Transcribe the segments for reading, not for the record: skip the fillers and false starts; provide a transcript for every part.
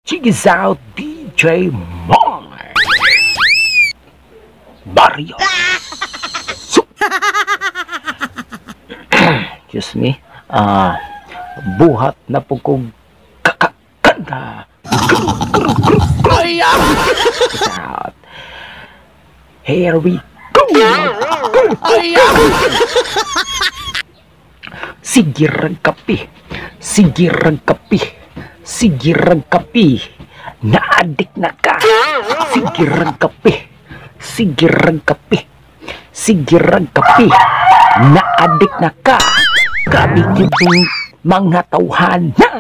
Check this out, DJ Mark Barrio. So, excuse me. Buhat na po kong kakakanta. Check out. Here we go. Sige rag kape. Sige rag kape. Sige rag kape. Naadik na ka. Sige rag kape. Sige rag kape. Sige rag kape. Naadik na ka. Grabe gyud ning mga tawhan na.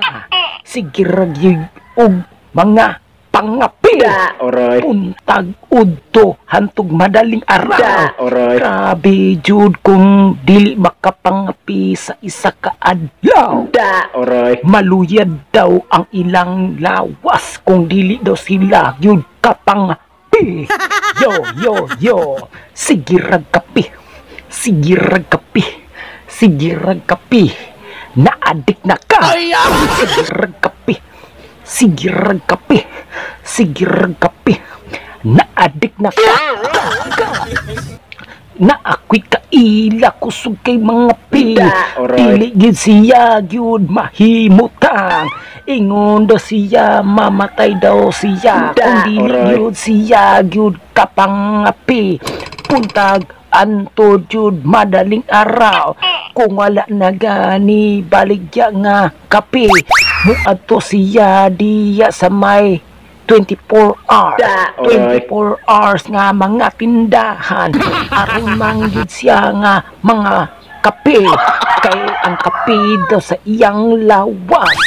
Sige rag gyud og mga pangapi. Oroy. Buntag udto hantog madaling araw. Oroy. Grabe jud kung dili makapangapi sa isa ka adlaw. Oroy. Maluyad daw ang ilang lawas kung dili daw sila gyud kapangapi. Yo, yo, yo. Sige rag kape. Sige rag kape. Sige rag kape. Naadik na ka. Sige rag kape. Sige rag kape. Sige rag kape. Naadik na ka. Ka, ka. Na ako'y kaila kusog kay mga pi. Oroy. Dili gyud siya gyud mahimutang. Ingon daw siya, mamatay daw siya. Kung dili Oroy. gyud siya gyud kapangapi. Buntag anto jud madaling araw. Kung wala na gani baligya nga kape, muadto siya diya sa may 24 hours. Oroy. 24 hours nga mga tindahan. Aron man gyud siya nga mga kape. Kay ang kape daw sa iyang lawas.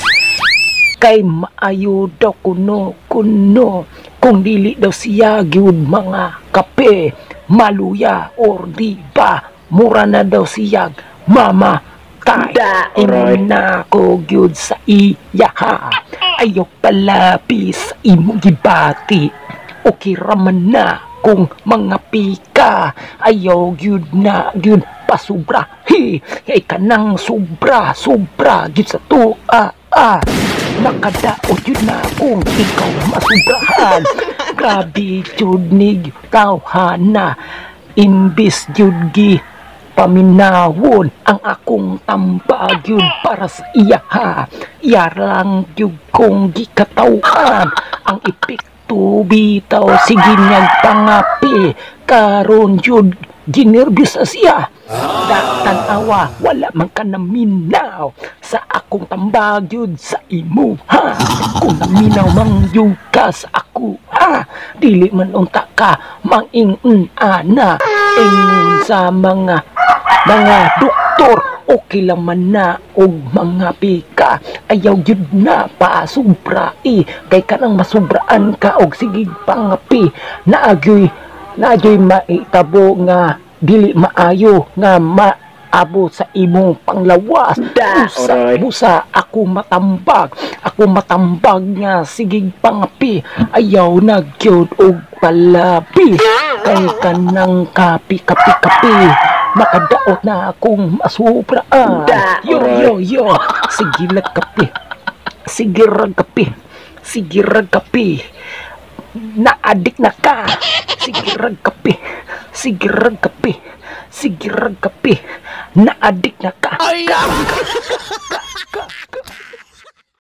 Kay maayo daw kuno kuno. Kung dili daw siya gyud mga kape, maluya or di ba, mura na daw siya mamatay. Oroy. Ingon na ko gyud sa iya ha. Ayaw palapi sa imong gibati. Okay raman na kung mga pika. Ayaw gyud na gyud pasubra. Hi, kay kanang sobra, sobra gyud sa tuwa. Ah, makadaot yun na kung ikaw masubrahan. Grabe jud ni tawhana. Imbis jud gi paminawon ang akong tambag yun para sa iya ha. Iya lang jud kong gikatawan ang epekto bitaw sige niyang pangapi. Karon jud ginerbyos na siya. Tanawa, wala man ka naminaw sa akong tambag yun sa imuha. Kung naminaw man yun ka sa ako, ha, dili man unta ka mang-ingon ana. Ingon sa mga doktor, okay lang man na og mga pika. Ayaw yun na pasubra eh. Kay kanang masubraan ka og sige pangapi. Naagyoy maitabo nga dili maayo nga maabot sa imong panglawas. Busa, Oroy. busa ako matambag. Ako matambag nga sige pangapi. Ayaw na gyud og palabi. Kay kanang kapi kapi kapi. Makadaot na akong masubraan. Yo, Oroy. Yo, yo. Sige lang kape. Sige rag kape. Sige rag kape. Naadik na ka. Sige rag kape. Sige rag kape. Sige rag kape. Naadik na ka. Ka, ka, ka, ka.